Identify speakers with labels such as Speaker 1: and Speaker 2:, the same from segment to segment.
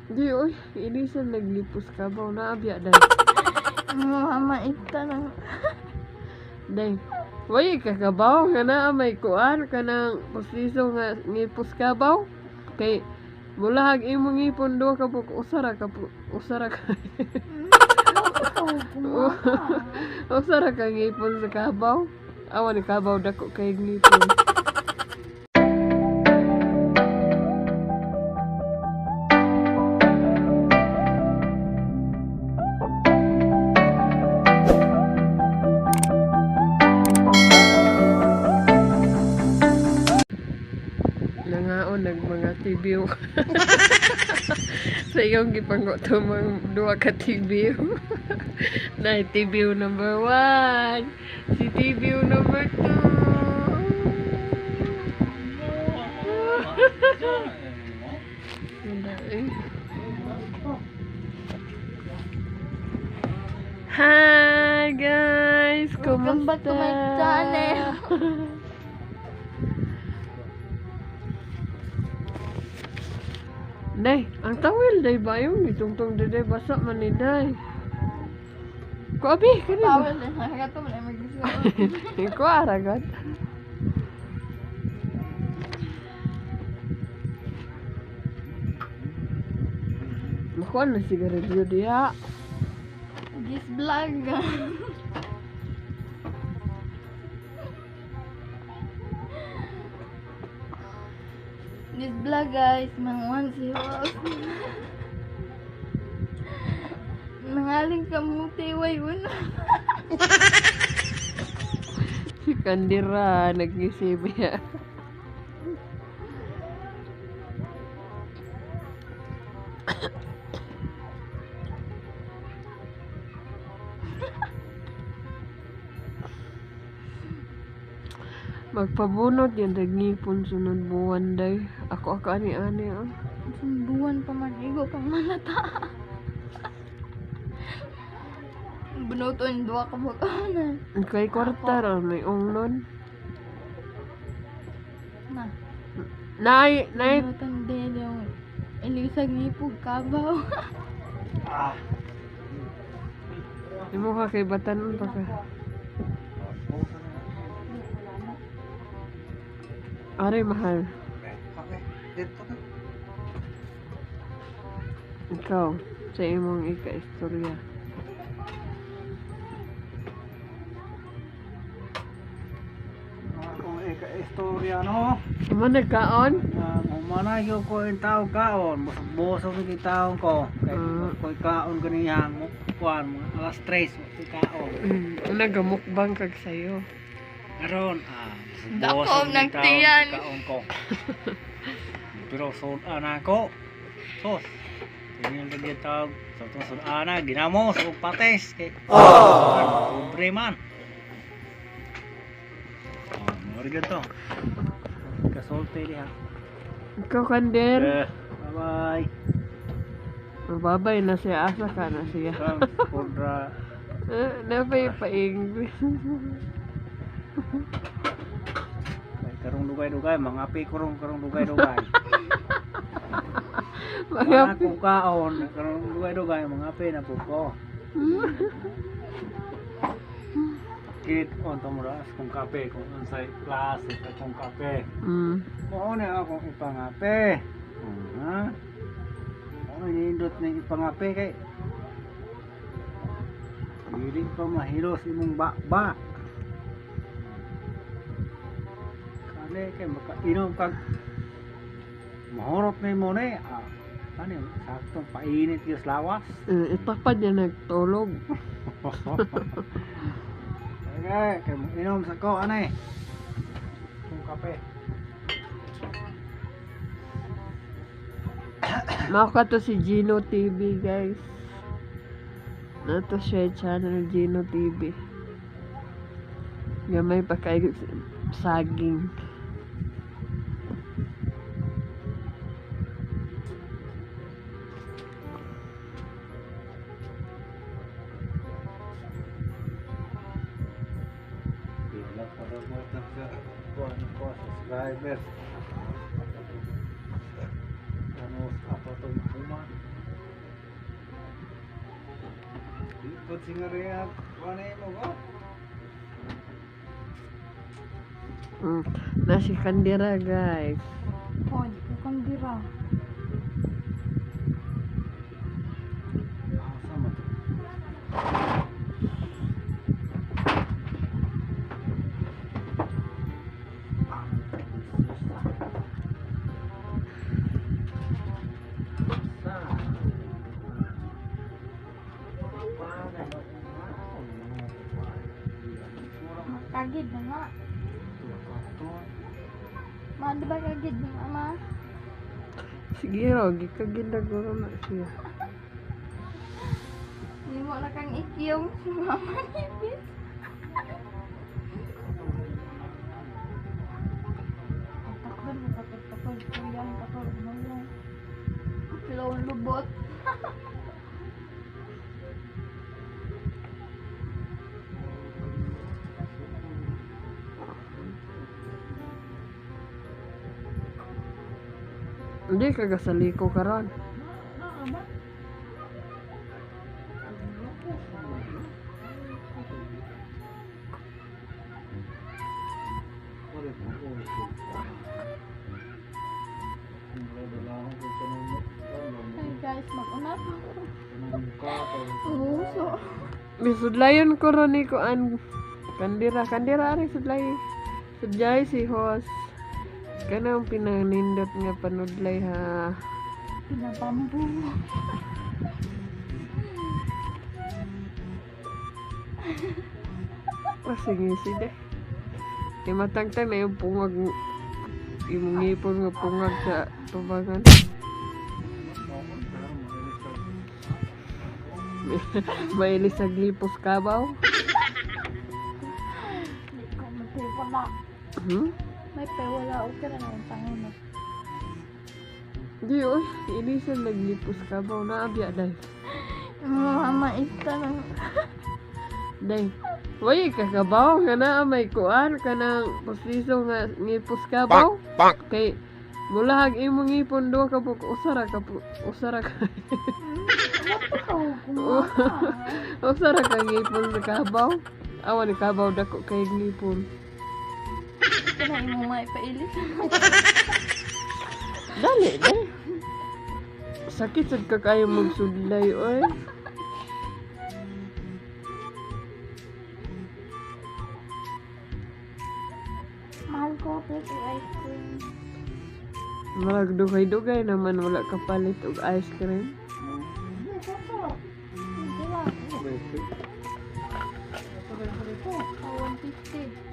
Speaker 1: Di oy, ilisan naglipos ka ba naabya day.
Speaker 2: Mama ita nang
Speaker 1: Day. Way kakabaw nga naa may kuan kanang pustiso nga ngipos kabaw. Kay mulahag imong ngipon duha ka buok usa ra ka usa ra ka ngipon sa kabaw. Awa ni kabaw dako kay ngipon. Nangaon nag mga TVO. Sa iyong gipanggutom ang duha ka TVO. Na TVO number 1, si TVO number 2. Hi guys!
Speaker 2: Welcome back to my
Speaker 1: Kumusta?
Speaker 2: channel.
Speaker 1: Day, ang tawil day ba yun? Itungtong day basa man ni day. Ko abi, kani ba?
Speaker 2: Tawel din nakato man ay magisuot.
Speaker 1: Ko aragat. Makuha na sigarilyo diya.
Speaker 2: This vlog. This vlog guys, manguan si Host. Nangaling kamuti way una.
Speaker 1: Si Kandira, nag-isip niya. Magpabunot yan, nagngipon sunod buwan day. Ako ako ani-ani ah.
Speaker 2: Buwan pa man igo pang manata. Bunuton duha ka bakanan.
Speaker 1: Kay kwarta ra may ungnon.
Speaker 2: Na.
Speaker 1: Nay, nay,
Speaker 2: Bunuton din yung ilisag ngipog kabaw.
Speaker 1: imo ka kay batanon pa ka. Aray mahal. Ikaw, sa imong ika-istorya.
Speaker 3: Akong ika-istorya no.
Speaker 1: Imo nagkaon?
Speaker 3: Umanayo ko yung tao kaon, busog yung taon ko. Kay ko'y kaon ganihan mo kuan mga alas 3 mo kaon.
Speaker 1: Nagamukbang kag sayo.
Speaker 3: Karon
Speaker 2: Dako,
Speaker 3: busog yung taon
Speaker 2: nagtiyan.
Speaker 3: kaon ko. Pero sud ana ko. Sos. Tingin lagi tawag sa itong sud ana ginamos og pates kay. Oh. Pobre man. Oh, mo to. Kasulti diha.
Speaker 1: Ikaw, Kander.
Speaker 3: Eh, bye-bye.
Speaker 1: Mababay na siya. Asa ka na siya.
Speaker 3: Thanks for the
Speaker 1: Eh, napay pa-English.
Speaker 3: Kay karong dugay-dugay, mga api karong karong dugay-dugay.
Speaker 1: Mga
Speaker 3: Wala kong kaon, karong dugay-dugay, mga api na po ko. Kit on tumuras kong kape, kung unsay klase sa kong kape. Mao na akong ipangape. Ha? Mao nindot ning ipangape kay dili pa mahilos imong bakba. Kani kay makainom kag mahurot ni mo ni. Ah, kani saktong painit yung lawas.
Speaker 1: Eh, itapad niya nagtulog.
Speaker 3: Okay, kay inom sa ko anay. Kung kape.
Speaker 1: Maka to si Gino TV, guys. Nato siya channel Gino TV. Gamay pa kay saging.
Speaker 3: Pila pa daw mo ito sa kuan ko subscribers. Ano sa ato itong human. Put singareha, kuha na mo ko.
Speaker 1: Nasi kandira, guys.
Speaker 2: Oh, di ko kandira.
Speaker 3: Ah, sama to.
Speaker 2: Kagid na nga. Ma, di ba kagid na nga, ma?
Speaker 1: Sige ro, gikagid na guro na siya.
Speaker 2: Hindi mo na kang ikiyong si mama ni Bis. Takot ko, takot, takot. Kuya, takot. Ano? Pilawang lubot.
Speaker 1: Hindi ka gasaliko karon.
Speaker 2: Ay guys, mag-una pa ako. Umuso.
Speaker 1: Misudlayon ko ron ni kuan kandira kandira ari sudlay. Sudlay si host. Kanang pinanindot nga panudlay ha.
Speaker 2: Pinabambu.
Speaker 1: Sige sige. Kay matangtang na yung pungag imong ngipon nga pungag sa tubangan. Mailis sa glipos kabaw.
Speaker 2: Hindi ko matiwala.
Speaker 1: Hmm?
Speaker 2: May pewala. Okay na naman pangunan.
Speaker 1: Di oy, ilisan naglipos kabaw na abya day.
Speaker 2: Mama, ista na.
Speaker 1: Day. Way kakabaw nga na may kuan kanang pustiso nga ngipos kabaw. Kay mulahag imong ngipon duha ka buok usa ra ka usa ra ka usa ra ka ngipon sa kabaw. Awa ni kabaw dako kay ngipon.
Speaker 2: Ito na imong may pailis.
Speaker 1: Dali day. Sakit sad ka kayo magsudlay oy.
Speaker 2: Mahal ko please ice cream.
Speaker 1: Marag dugay-dugay naman wala ka palit og ice cream.
Speaker 2: Hindi ko. Hindi lang. Oh, 150.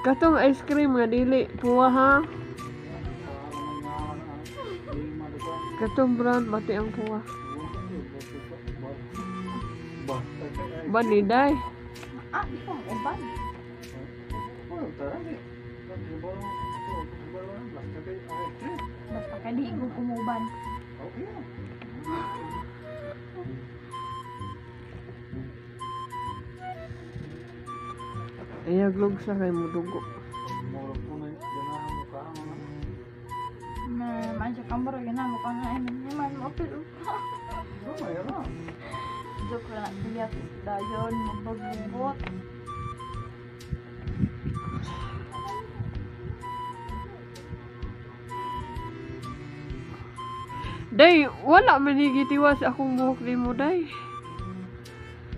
Speaker 1: Katong ice cream nga dili puwa ha. Katong brown bati ang puwa. Bani day.
Speaker 2: Ah, di ko uban. Basta ka di ko kumuban.
Speaker 1: Ayaw sa kay mudugo.
Speaker 2: Na, man siya kamaro yun na mukha nga ay naman mo pero joke lang kuya dayon mabaglubot.
Speaker 1: Day, wala man gitiwas akong buhok nimo day.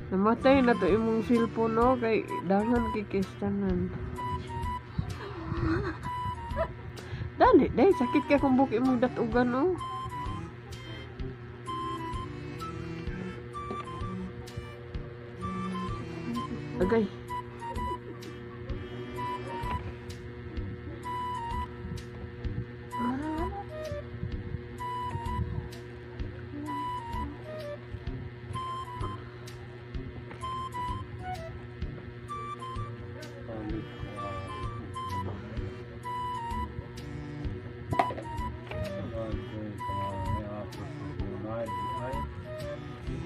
Speaker 1: Namatay na to imong cellphone no kay dangan kikistanan. Dali, day sakit kay akong buhok imong datugan no. Agay.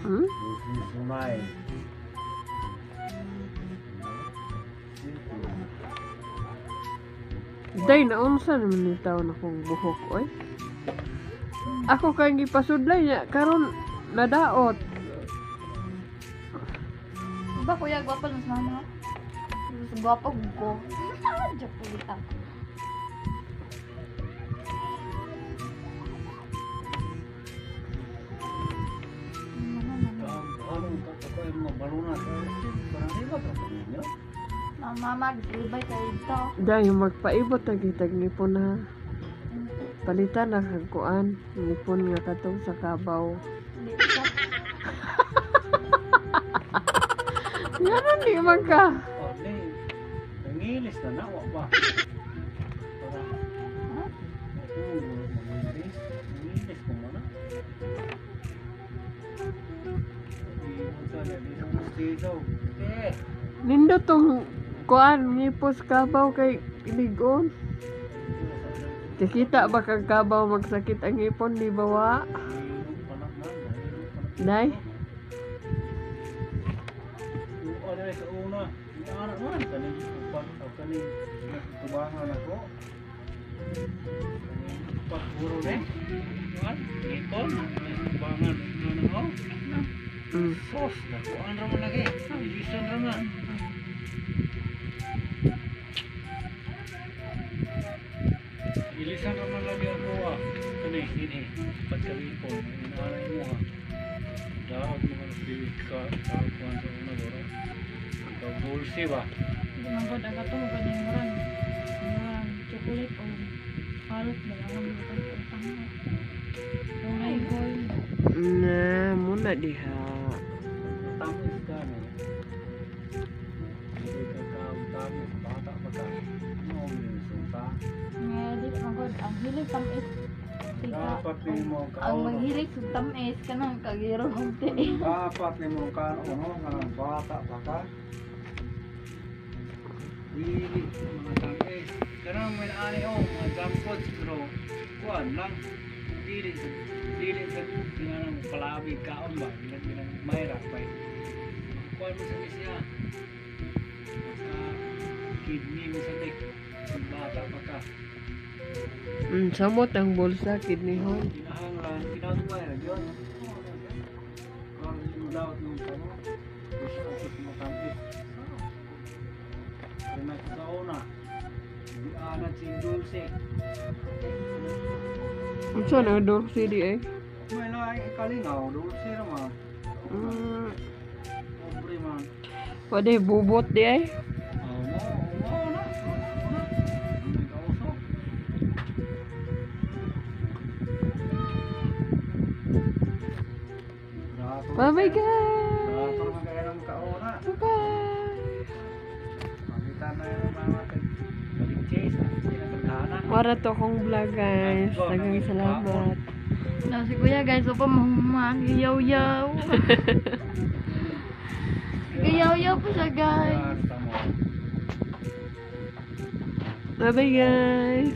Speaker 1: Hmm? Day, naunsa naman ni taon akong buhok, oy. Ako kay gipasudlay niya, karon nadaot.
Speaker 2: Di ba kuya, gwapo lang sa mama? Mas gwapo ko. Joke po kita. Mama, magsilbay kayo dito.
Speaker 1: Dahil magpaibot ang kitag ngipon ha. Palitan na kag kuan, ngipon nga katong sa kabaw.
Speaker 2: Hindi ka.
Speaker 1: Ngano di man ka?
Speaker 3: Oh, di. Nangilis na na, wa ba? Para.
Speaker 2: Ha?
Speaker 3: Ito, mangilis. Nangilis ko muna. Eh,
Speaker 1: Nindo tong kuan ngipos kabaw kay ligon. Kikita ba kag kabaw magsakit ang ngipon di ba wa? Day?
Speaker 3: Ano sa una, anak man kaning upat o kaning tubangan ako. Kaning upat puro ni. Kuan, ngipon, tubangan ano oh. Sos, nakuan ra man lagi. Ilisan ra man. Ilisan ra man lagi ako ah. Kani dinhi pagkalipon, inaanay mo ha. Daog mo nga dili ka kuan sa una bro. Ikaw dulce ba?
Speaker 2: Hindi man gud ang kato ganing murag. Murag chocolate o carrot ba lang ang butang tanga. Oh my God.
Speaker 1: Na, muna diha.
Speaker 3: Tamis ka ni. Hindi ka tamis, bata pa ka. Ano ang sulta?
Speaker 2: Nga di man gud ang hilig tamis.
Speaker 3: Dapat nimo
Speaker 2: Ang
Speaker 3: kaon.
Speaker 2: maghilig sa tamis kanang kagiro og tiil.
Speaker 3: Dapat nimo kaon nga bata pa ka. Dili mga tamis. Kanang may ani oh, mga junk foods pero kuan lang. Dili sa dili sa tinanong palabi kaon ba bilang bilang mayra pa. Kuan mo sa siya. Maka kidney mo sa dik. Bata pa ka.
Speaker 1: Samot ang bulsa kidneyhon.
Speaker 3: Kinahanglan, kinagmay ra gyud. Ang daot ng kamo. Gusto ko sa matamis. Kaya na sa una. Di anad si dulce.
Speaker 1: Unsa na dulce di eh?
Speaker 3: May laing kalingaw, dulce ra man. Pobre man.
Speaker 1: Pwede bubot di eh.
Speaker 3: Oh, mo, mo na. May kauso.
Speaker 1: Bye bye guys.
Speaker 3: Dato man kaya ng kauna.
Speaker 1: Bye bye.
Speaker 3: Makita na yung mga balik chase. Sila.
Speaker 1: Para to akong vlog guys. Daghang salamat.
Speaker 2: Na si kuya guys, upa mahuman, giyaw-yaw. Giyaw-yaw po siya guys.
Speaker 1: Bye bye guys.